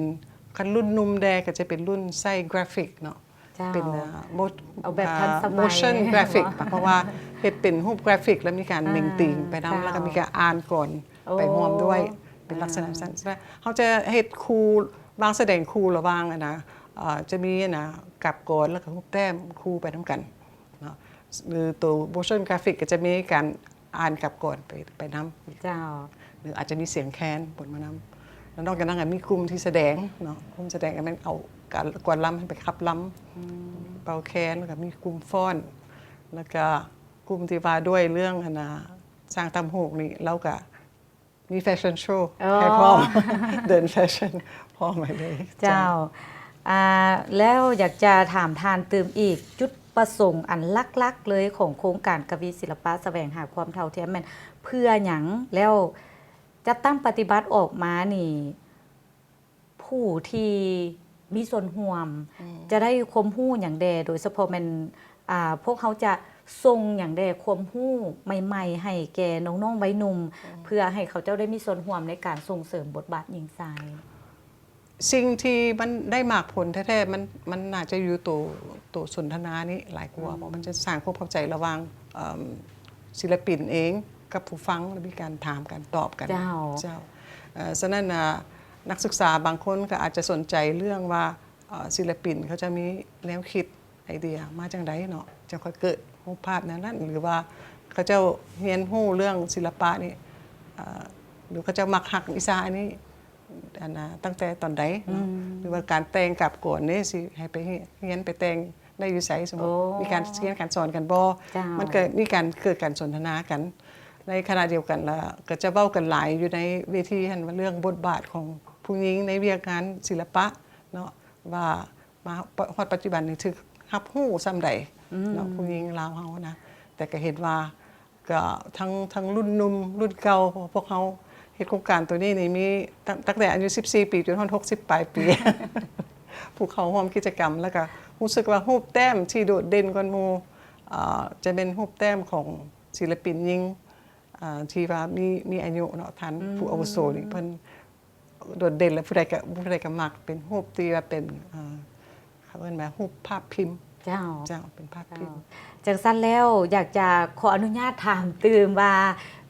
ຄັນລຸ້ນໜຸ່ມແດ່ກໍຈະເປັນລຸ້ນໃຊ້ກຣາຟິກເນາະ ເຈົ້າ ເປັນ ເອີ ໂມ ເອົາແບບທັນສະໄໝ motion graphic ເນາະ ເພາະວ່າເຮັດເປັນຮູບກຣາຟິກ ແລ້ວມີການ ອ່າ ເໜັງຕີງໄປນຳ ເຈົ້າ ແລ້ວກໍມີການອ່ານກອນໄປຮ່ວມດ້ວຍ ໂອ້ ເປັນລັກສະນະ ອ່າ ຊັ້ນ ແລະເຮົາຈະເຮັດຄູ່ ວາງສະແດງຄູ່ລະຫວ່າງ ອັນນະ ເອີ ຈະມີ ອັນນະ ກັບກອນ ແລ້ວກໍຮູບແຕ້ມຄູ່ໄປນຳກັນເນາະ ຫຼືໂຕ motion graphic ກໍຈະມີການ ອ່ານກັບກອນໄປ ໄປນຳ ເຈົ້າ ຫຼືອາດຈະມີສຽງແຄນປົນມານຳ ແລ້ວນອກຈາກນັ້ນກໍມີກຸ່ມທີ່ສະແດງເນາະ ກຸ່ມສະແດງກໍແມ່ນເອົາການກວນລຳໃຫ້ໄປຂັບລຳ ອືມ ເປົ່າແຄນ ແລ້ວກໍມີກຸ່ມຟ້ອນ ແລ້ວກໍກຸ່ມທີ່ວ່າດ້ວຍເລື່ອງ ອັນນະ ຊ່າງຕຳຫູກນີ້ ລາວກໍມີແຟຊັນໂຊ ໂອ້ ໃຫ້ພ້ອມ ເດີນແຟຊັນພ້ອມໄວ້ເລີຍ ເຈົ້າ ເຈົ້າ ອ່າ ແລ້ວຢາກຈະຖາມທ່ານຕື່ມອີກ ຈຸດປະສົງອັນຫຼັກໆເລີຍຂອງໂຄງການກະວີສິລະປະສະແຫວງຫາຄວາມເທົ່າທຽມແມ່ນເພື່ອຫຍັງ? ແລ້ວຈັດຕັ້ງປະຕິບັດອອກມານີ້ ຜູ້ທີ່ມີສ່ວນຮ່ວມ ອືມ ຈະໄດ້ຄວາມຮູ້ຫຍັງແດ່? ໂດຍສະເພາະແມ່ນ ອ່າ ພວກເຮົາຈະສົ່ງຫຍັງແດ່? ຄວາມຮູ້ໃໝ່ໆໃຫ້ແກ່ນ້ອງໆໄວໜຸ່ມ ອືມ ເພື່ອໃຫ້ເຂົາເຈົ້າໄດ້ມີສ່ວນຮ່ວມໃນການສົ່ງເສີມບົດບາດຍິງຊາຍ. ສິ່ງທີ່ມັນໄດ້ໝາກຜົນແທ້ໆ ມັນ ມັນໜ້າຈະຢູ່ໂຕ ໂຕສົນທະນານີ້ຫຼາຍກວ່າ ອືມ ເພາະມັນຈະສ້າງຄວາມເຂົ້າໃຈລະຫວ່າງ ເອີ່ມ ສິລະປິນເອງກັບຜູ້ຟັງ ແລະ ມີການຖາມ ການຕອບກັນ ເຈົ້າ ເຈົ້າ ເອີ ສະນັ້ນນະ ນັກສຶກສາບາງຄົນກໍອາດຈະສົນໃຈເລື່ອງວ່າ ເອີ ສິລະປິນເຂົາຈະມີແນວຄິດ ໄອເດຍມາຈັ່ງໃດເນາະ ຈັ່ງຄ່ອຍເກີດຮູບພາບແນວນັ້ນ ຫຼືວ່າເຂົາເຈົ້າຮຽນຮູ້ເລື່ອງສິລະປະນີ້ ເອີ ຫຼືເຂົາເຈົ້າມັກຮັກວິຊາອັນນີ້ ອັນນະ ຕັ້ງແຕ່ຕອນໃດເນາະ ອືມ ຫຼືວ່າການແຕ່ງກາບກວນນີ້ ຊິໃຫ້ໄປຮຽນໄປແຕ່ງໄດ້ຢູ່ໃສ? ສົມມຸດ ໂອ້ ມີການຮຽນການສອນກັນບໍ່? ເຈົ້າ ມັນກໍມີການເກີດການສົນທະນາກັນ ໃນຂະນະດຽວກັນລະ ກໍຈະເວົ້າກັນຫຼາຍຢູ່ໃນເວທີຫັ້ນວ່າ ເລື່ອງບົດບາດຂອງຜູ້ຍິງໃນວຽກງານສິລະປະເນາະ ວ່າ ມາຮອດປັດຈຸບັນນີ້ຖືກຮັບຮູ້ສ່ຳໃດ ອືມ ເນາະ ຜູ້ຍິງລາວເຮົານະ ແຕ່ກໍເຫັນວ່າກໍທັງ ທັງລຸ້ນໜຸ່ມລຸ້ນເກົ່າ ພວກເຮົາເຮັດໂຄງການໂຕນີ້ນີ້ມີຕັ້ງ ຕັ້ງແຕ່ອາຍຸສິບສີ່ປີ ຈົນຮອດຫົກສິບປາຍປີ ຜູ້ເຂົ້າຮ່ວມກິດຈະກຳ ແລ້ວກໍຮູ້ສຶກວ່າຮູບແຕ້ມທີ່ໂດດເດັ່ນກວ່າໝູ່ ເອີ ຈະເປັນຮູບແຕ້ມຂອງສິລະປິນຍິງ ເອີ ທີ່ວ່າມີ ມີອາຍຸເນາະ ທ່ານ ອືມ ຜູ້ອາວຸໂສນີ້ ເພິ່ນ ໂດດເດັ່ນ ແລະ ຜູ້ໃດກໍ ຜູ້ໃດກໍມັກ ເປັນຮູບທີ່ວ່າເປັນ ເອີ ເຂົາເອີ້ນວ່າຮູບພາບພິມ ເຈົ້າ ເຈົ້າ ເປັນພາບພິມ ເຈົ້າ ຈັ່ງຊັ້ນແລ້ວ ຢາກຈະຂໍອະນຸຍາດຖາມຕື່ມວ່າ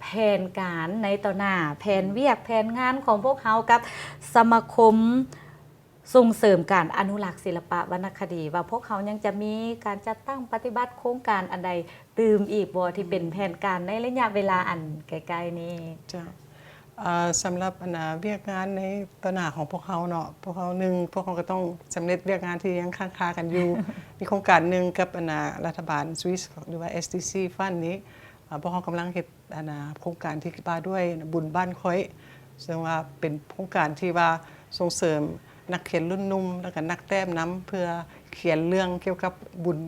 ແຜນການໃນຕໍ່ໜ້າ ແຜນວຽກແຜນງານຂອງພວກເຮົາກັບສະມາຄົມ ສົ່ງເສີມການອະນຸລັກສິລະປະວັນນະຄະດີ ວ່າພວກເຮົາຍັງຈະມີການຈັດຕັ້ງປະຕິບັດໂຄງການອັນໃດຕື່ມອີກບໍ່ ທີ່ເປັນແຜນການໃນໄລຍະເວລາອັນໃກ້ໆນີ້? ເຈົ້າ ເອີ ສຳລັບອັນນາ ວຽກງານໃນຕໍ່ໜ້າຂອງພວກເຮົາເນາະ ພວກເຮົາ ໜຶ່ງ ພວກເຮົາກໍຕ້ອງສຳເລັດວຽກງານທີ່ຍັງຄ້າງຄາກັນຢູ່ ມີໂຄງການໜຶ່ງກັບອັນນາ ລັດຖະບານສະວິສ ຫຼືວ່າ ເອສດີຊີ ຟັນນີ້ ອາ ພວກເຮົາກຳລັງເຮັດ ອັນນາ ໂຄງການທີ່ວ່າດ້ວຍບຸນບ້ານຂ້ອຍ ເຊິ່ງວ່າເປັນໂຄງການທີ່ວ່າສົ່ງເສີມນັກຂຽນລຸ້ນໜຸ່ມ ແລ້ວກໍນັກແຕ້ມນຳ ເພື່ອຂຽນເລື່ອງກ່ຽວກັບບຸນ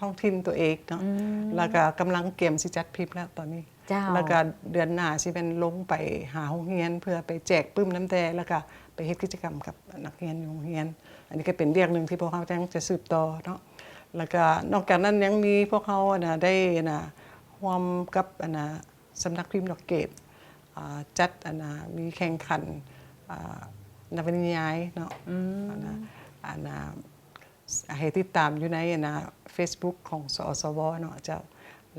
ທ້ອງຖິ່ນຕົວເອງເນາະ ອືມ ແລ້ວກໍກຳລັງກຽມຊິຈັດພິມແລ້ວຕອນນີ້ ເຈົ້າ ແລ້ວກໍເດືອນໜ້າຊິແມ່ນລົງໄປຫາໂຮງຮຽນ ເພື່ອໄປແຈກປຶ້ມນ້ຳແດ່ ແລ້ວກໍໄປເຮັດກິດຈະກຳກັບນັກຮຽນຢູ່ໂຮງຮຽນ ອັນນີ້ກໍເປັນວຽກໜຶ່ງທີ່ພວກເຮົາຍັງຈະສືບຕໍ່ເນາະ ແລ້ວກໍນອກຈາກນັ້ນຍັງມີພວກເຮົາ ອັນນາ ໄດ້ ອັນນາ ຮ່ວມກັບ ອັນນາ ສຳນັກພິມດອກເກດ ອ່າ ຈັດ ອັນນາ ມີແຂ່ງຂັນ ອ່າ ນະວະນິຍາຍເນາະ ອືມ ອັນນາ ອັນນາ ໃຫ້ຕິດຕາມຢູ່ໃນ ອັນນາ ເຟສບຸກຂອງ ສອສວ ເນາະເຈົ້າ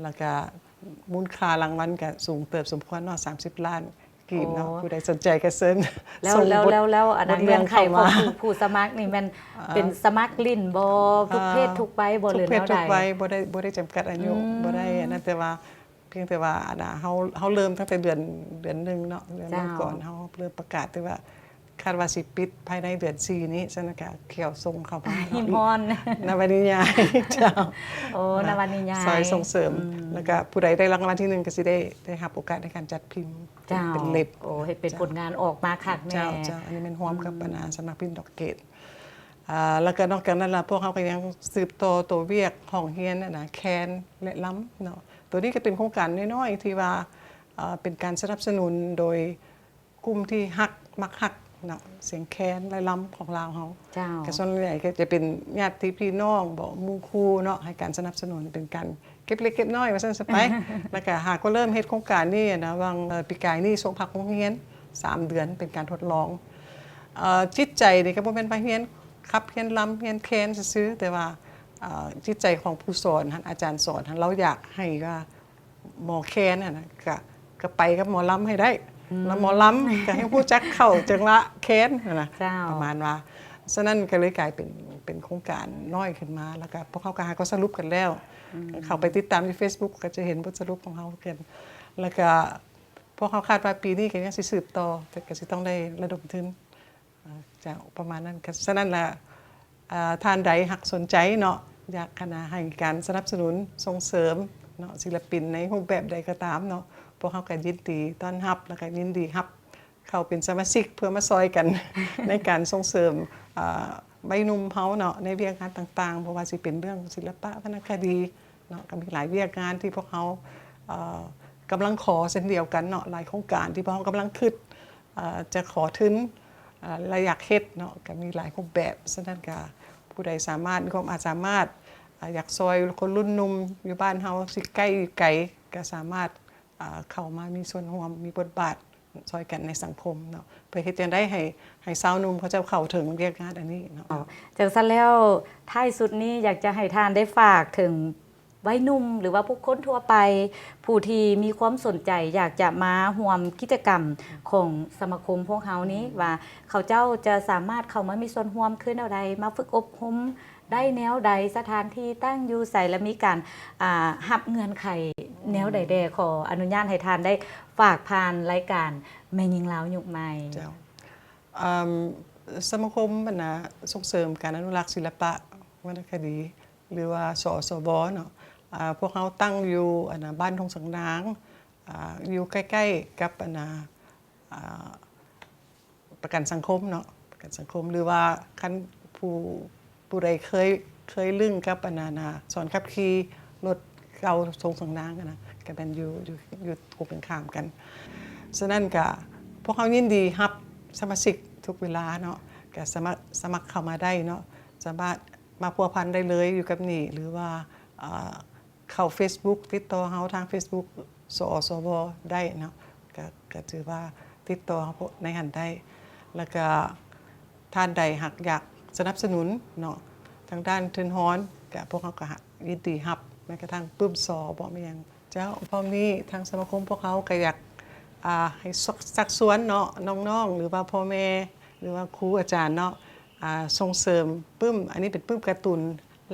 ແລ້ວກະມູນຄ່າລາງວັນກະສູງເຕີບສົມຄວນເນາະ ສາມສິບລ້ານກີບເນາະ ໂອ້ ຜູ້ໃດສົນໃຈກະເຊີນ ແລ້ວ ສົ່ງ ແລ້ວ ບົດ ແລ້ວ ແລ້ວ ອັນນັ້ນ ບົດເລື່ອງ ເງື່ອນໄຂຂອງ ເຂົ້າມາ ຜູ້ ຜູ້ສະໝັກນີ້ແມ່ນ ອ່າ ເປັນສະໝັກຫຼິ້ນບໍ່ ອ່າ ທຸກເພດທຸກໄວບໍ່ ຫຼືແນວໃດ? ທຸກເພດທຸກໄວ ບໍ່ໄດ້ ບໍ່ໄດ້ຈຳກັດອາຍຸ ອືມ ບໍ່ໄດ້ອັນນັ້ນ ແຕ່ວ່າ ພຽງແຕ່ວ່າ ອັນນາ ເຮົາ ເຮົາເລີ່ມຕັ້ງແຕ່ເດືອນ ເດືອນໜຶ່ງເນາະ ເດືອນມັງກອນ ເຈົ້າ ເຮົາເລີ່ມປະກາດ ແຕ່ວ່າຄາດວ່າຊິປິດພາຍໃນເດືອນສີ່ນີ້ ສະນັ້ນກະຂຽວສົ່ງເຂົ້າມາເນາະ ຮີບຮ້ອນ ນະວະນິຍາຍ ເຈົ້າ ໂອ້ ນະວະນິຍາຍ ຊ່ອຍສົ່ງເສີມ ອືມ ແລ້ວກະຜູ້ໃດໄດ້ລາງວັນທີໜຶ່ງ ກະຊິໄດ້ ໄດ້ຮັບໂອກາດໃນການຈັດພິມ ເຈົ້າ ເປັນເຫຼັບ ໂອ້ ເຮັດເປັນ ເຈົ້າ ຜົນງານອອກມາຄັກແນ່ ເຈົ້າ ເຈົ້າ ອັນນີ້ແມ່ນຮ່ວມກັບ ອືມ ອັນນາ ສຳນັກພິມດອກເກດ ອ່າ ແລ້ວກໍນອກຈາກນັ້ນລະ ພວກເຮົາກໍຍັງສືບຕໍ່ໂຕວຽກຫ້ອງຮຽນ ອັນນາ ແຄນ ແລະ ລຳເນາະ ໂຕນີ້ກໍເປັນໂຄງການນ້ອຍໆ ທີ່ວ່າ ເປັນການສະໜັບສະໜູນໂດຍກຸ່ມທີ່ຮັກ ມັກຮັກ ເນາະ ສຽງແຄນ ແລະ ລຳຂອງລາວເຮົາ. ເຈົ້າ. ກໍສ່ວນໃຫຍ່ກໍຈະເປັນຍາດຕິພີ່ນ້ອງບໍ ໝູ່ຄູ່ເນາະ ໃຫ້ການສະໜັບສະໜູນ ເປັນການເກັບເລັກເກັບນ້ອຍວ່າຊັ້ນຊະໄປ. ແລ້ວກໍຫາກໍເລີ່ມເຮັດໂຄງການນີ້ນະ ຫວ່າງ ເອີ ປີກາຍນີ້ ສົ່ງພັກໂຮງຮຽນສາມເດືອນ ເປັນການທົດລອງ. ເອີ ຈິດໃຈນີ້ກໍບໍ່ແມ່ນວ່າຮຽນຂັບ ຮຽນລຳ ຮຽນແຄນຊື່ໆ ແຕ່ວ່າ ເອີ ຈິດໃຈຂອງຜູ້ສອນຫັ້ນ ອາຈານສອນຫັ້ນ ລາວຢາກໃຫ້ວ່າ ໝໍແຄນຫັ້ນນະ ກະ ກະໄປກັບໝໍລຳໃຫ້ໄດ້ ອືມ ແລ້ວໝໍລຳກະໃຫ້ຮູ້ຈັກເຂົ້າຈັງຫວະແຄນຫັ້ນນະ. ເຈົ້າ. ປະມານວ່າ ສະນັ້ນກະເລີຍກາຍເປັນ ເປັນໂຄງການນ້ອຍຂຶ້ນມາ ແລ້ວກະພວກເຮົາກະຫາກໍສະຫຼຸບກັນແລ້ວ. ອືມ. ເຂົ້າໄປຕິດຕາມຢູ່ເຟສບຸກກະຈະເຫັນບົດສະຫຼຸບຂອງເຮົາກັນ ແລ້ວກະພວກເຮົາຄາດວ່າປີນີ້ກະຍັງຊິສືບຕໍ່ ແຕ່ກະຊິຕ້ອງໄດ້ລະດົມທຶນ. ເຈົ້າ ປະມານນັ້ນ. ສະນັ້ນລະ ເອີ ທ່ານໃດຫາກສົນໃຈເນາະ ຢາກ ອັນນະ ໃຫ້ການສະໜັບສະໜູນສົ່ງເສີມເນາະ ສິລະປິນໃນຮູບແບບໃດກໍຕາມເນາະ ພວກເຮົາກໍຍິນດີຕ້ອນຮັບ ແລ້ວກໍຍິນດີຮັບເຂົ້າເປັນສະມາຊິກ ເພື່ອມາຊ່ອຍກັນໃນການສົ່ງເສີມ ເອີ ໄວໜຸ່ມເຮົາເນາະ ໃນວຽກງານຕ່າງໆ ບໍ່ວ່າຊິເປັນເລື່ອງສິລະປະ ວັນນະຄະດີ ເນາະ ກໍມີຫຼາຍວຽກງານທີ່ພວກເຮົາ ເອີ ກຳລັງຂໍເຊັ່ນດຽວກັນເນາະ ຫຼາຍໂຄງການທີ່ພວກເຮົາກຳລັງຄິດ ເອີ ຈະຂໍທຶນ ເອີ ແລະ ຢາກເຮັດເນາະ ກໍມີຫຼາຍຮູບແບບ. ສະນັ້ນກໍຜູ້ໃດສາມາດ ມີຄວາມອາດສາມາດ ເອີ ຢາກຊ່ອຍຄົນລຸ້ນໜຸ່ມຢູ່ບ້ານເຮົາ ຊິໃກ້ຢູ່ໄກ ກໍສາມາດ ເອີ ເຂົ້າມາມີສ່ວນຮ່ວມ ມີບົດບາດ ຊ່ອຍກັນໃນສັງຄົມເນາະ ເພື່ອເຮັດຈັ່ງໃດໃຫ້ ໃຫ້ຊາວໜຸ່ມເຂົາເຈົ້າເຂົ້າເຖິງວຽກງານອັນນີ້ເນາະ. ຈັ່ງຊັ້ນແລ້ວ ທ້າຍສຸດນີ້ຢາກຈະໃຫ້ທ່ານໄດ້ຝາກເຖິງໄວໜຸ່ມ ຫຼືວ່າບຸກຄົນທົ່ວໄປ ຜູ້ທີ່ມີຄວາມສົນໃຈຢາກຈະມາຮ່ວມກິດຈະກຳຂອງສະມາຄົມພວກເຮົານີ້ ອືມ ວ່າເຂົາເຈົ້າຈະສາມາດເຂົ້າມາມີສ່ວນຮ່ວມຄືແນວໃດ ມາຝຶກອົບຮົມ ໄດ້ແນວໃດ ສະຖານທີ່ຕັ້ງຢູ່ໃສ ແລະ ມີການ ອ່າ ຮັບເງື່ອນໄຂແນວໃດແດ່? ອືມ ຂໍອະນຸຍາດໃຫ້ທ່ານໄດ້ຝາກຜ່ານລາຍການແມ່ຍິງລາວຍຸກໃໝ່. ເຈົ້າ. ເອີ່ມ ສະມາຄົມ ອັນນະ ສົ່ງເສີມການອະນຸລັກສິລະປະວັນນະຄະດີ ຫຼືວ່າ ສສວ ເນາະ ອາ ພວກເຮົາຕັ້ງຢູ່ ອັນນະ ບ້ານທົ່ງສັງນາງ ອາ ຢູ່ໃກ້ໆກັບ ອັນນະ ອາ ປະກັນສັງຄົມເນາະ ປະກັນສັງຄົມ ຫຼືວ່າຄັນຜູ້ ຜູ້ໃດເຄີຍ ເຄີຍລຶ້ງກັບອັນນັ້ນນະ ສອນຂັບຂີ່ລົດເກົ່າທົ່ງສັງນາງຫັ້ນນະ ກະແມ່ນຢູ່ ຢູ່ ຢູ່ກົງກັນຂ້າມກັນ. ສະນັ້ນກະພວກເຮົາຍິນດີຮັບສະມາຊິກທຸກເວລາເນາະ ກະສາມາດສະໝັກເຂົ້າມາໄດ້ເນາະ ສາມາດມາພົວພັນໄດ້ເລີຍຢູ່ກັບນີ້ ຫຼືວ່າ ເອີ ເຂົ້າເຟສບຸກ ຕິດຕໍ່ເຮົາທາງເຟສບຸກ ສສວ ໄດ້ເນາະ ກະ ກະຖືວ່າຕິດຕໍ່ເຮົາໃນຫັ້ນໄດ້ ແລ້ວກະທ່ານໃດຫາກຢາກສະໜັບສະໜູນເນາະ ທາງດ້ານທຶນຮອນ ກະພວກເຮົາກະ ຫາ ຍິນດີຮັບ ແມ້ກະທັ້ງປຶ້ມ ສ ເບາະ ແມ່ນຫຍັງ. ເຈົ້າ ພ້ອມນີ້ທາງສະມາຄົມພວກເຮົາກະຢາກ ອາ ໃຫ້ຊັກ ຊັກຊວນເນາະ ນ້ອງໆ ຫຼືວ່າພໍ່ແມ່ ຫຼືວ່າຄູອາຈານເນາະ ອາ ສົ່ງເສີມປຶ້ມ ອັນນີ້ເປັນປຶ້ມກາຕູນ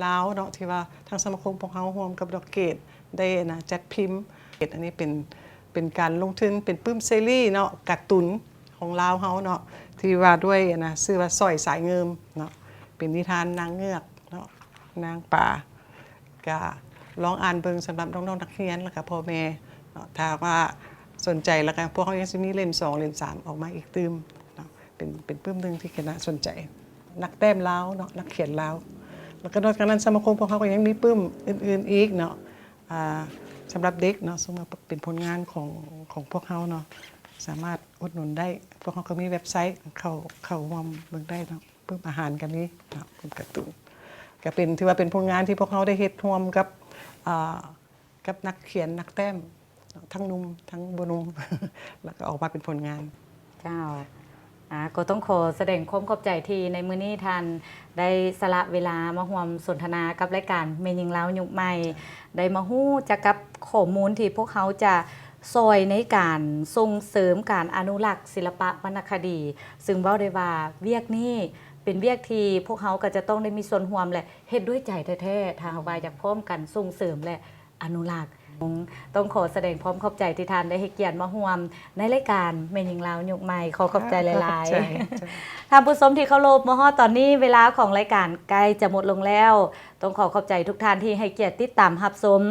ລາວເນາະ ທີ່ວ່າທາງສະມາຄົມພວກເຮົາຮ່ວມກັບດອກເກດໄດ້ນະ ຈັດພິມ. ອັນນີ້ເປັນ ເປັນການລົງທຶນ ເປັນປຶ້ມເຊີຣີເນາະ ກາຕູນຂອງລາວເຮົາເນາະ ທີ່ວ່າດ້ວຍນະ ຊື່ວ່າ ສ້ອຍສາຍເງິມເນາະ ເປັນນິທານນາງເງືອກເນາະ ນາງປາ ກະລອງອ່ານເບິ່ງສຳລັບນ້ອງໆນັກຮຽນ ແລ້ວກະພໍ່ແມ່ເນາະ ຖ້າວ່າສົນໃຈ ແລ້ວກະພວກເຮົາຍັງຊິມີເຫຼັ້ມສອງ ເຫຼັ້ມສາມອອກມາອີກຕື່ມເນາະ ເປັນ ເປັນປຶ້ມໜຶ່ງທີ່ຄະນະສົນໃຈ. ນັກແຕ້ມລາວເນາະ ນັກຂຽນລາວ ແລ້ວກໍນອກຈາກນັ້ນ ສະມາຄົມພວກເຮົາກໍຍັງມີປຶ້ມອື່ນໆອີກເນາະ ອາ ສຳລັບເດັກເນາະ ເຊິ່ງວ່າເປັນຜົນງານຂອງ ຂອງພວກເຮົາເນາະ ສາມາດອຸດໜູນໄດ້. ພວກເຮົາກໍມີເວັບໄຊ ເຂົ້າ ເຂົ້າຮ່ວມເບິ່ງໄດ້ເນາະ ປຶ້ມອາຫານກໍມີເນາະ ປຶ້ມກາຕູນ ກໍເປັນ ຖືວ່າເປັນຜົນງານທີ່ພວກເຮົາໄດ້ເຮັດຮ່ວມກັບ ອາ ກັບນັກຂຽນນັກແຕ້ມ ທັງໜຸ່ມທັງບໍ່ໜຸ່ມ ແລ້ວກໍອອກມາເປັນຜົນງານ. ເຈົ້າ ອາ ກໍຕ້ອງຂໍສະແດງຄວາມຂອບໃຈທີ່ໃນມື້ນີ້ທ່ານໄດ້ສະຫຼະເວລາມາຮ່ວມສົນທະນາກັບລາຍການແມ່ຍິງລາວຍຸກໃໝ່ ໄດ້ມາຮູ້ຈັກກັບຂໍ້ມູນທີ່ພວກເຮົາຈະຊ່ອຍໃນການສົ່ງເສີມການອະນຸລັກສິລະປະວັນນະຄະດີ ຊຶ່ງເວົ້າໄດ້ວ່າວຽກນີ້ເປັນວຽກທີ່ພວກເຮົາກໍຈະຕ້ອງໄດ້ມີສ່ວນຮ່ວມ ແລະ ເຮັດດ້ວຍໃຈແທ້ໆ ຖ້າຫາກວ່າຢາກພ້ອມກັນສົ່ງເສີມ ແລະ ອະນຸລັກ. ຕ້ອງຂໍສະແດງຄວາມຂອບໃຈທີ່ທ່ານໄດ້ໃຫ້ກຽດມາຮ່ວມໃນລາຍການແມ່ຍິງລາວຍຸກໃໝ່. ຂໍຂອບໃຈຫຼາຍໆ. ຂອບໃຈ. ທ່ານຜູ້ຊົມທີ່ເຄົາລົບ, ມາຮອດຕອນນີ້ເວລາຂອງລາຍການໃກ້ຈະໝົດລົງແລ້ວ. ຕ້ອງຂໍຂອບໃຈທຸກທ່ານທີ່ໃຫ້ກຽດຕິດຕາມຮັບຊົມ.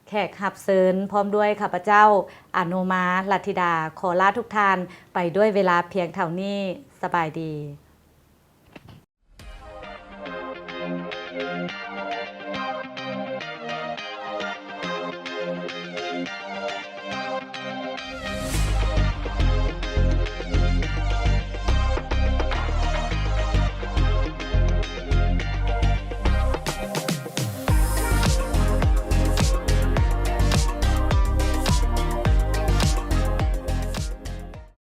ແຂກຮັບເຊີນພ້ອມດ້ວຍຂ້າພະເຈົ້າ ອະໂນມາ ລັດທິດາ ຂໍລາທຸກທ່ານໄປດ້ວຍເວລາພຽງເທົ່ານີ້. ສະບາຍດີ.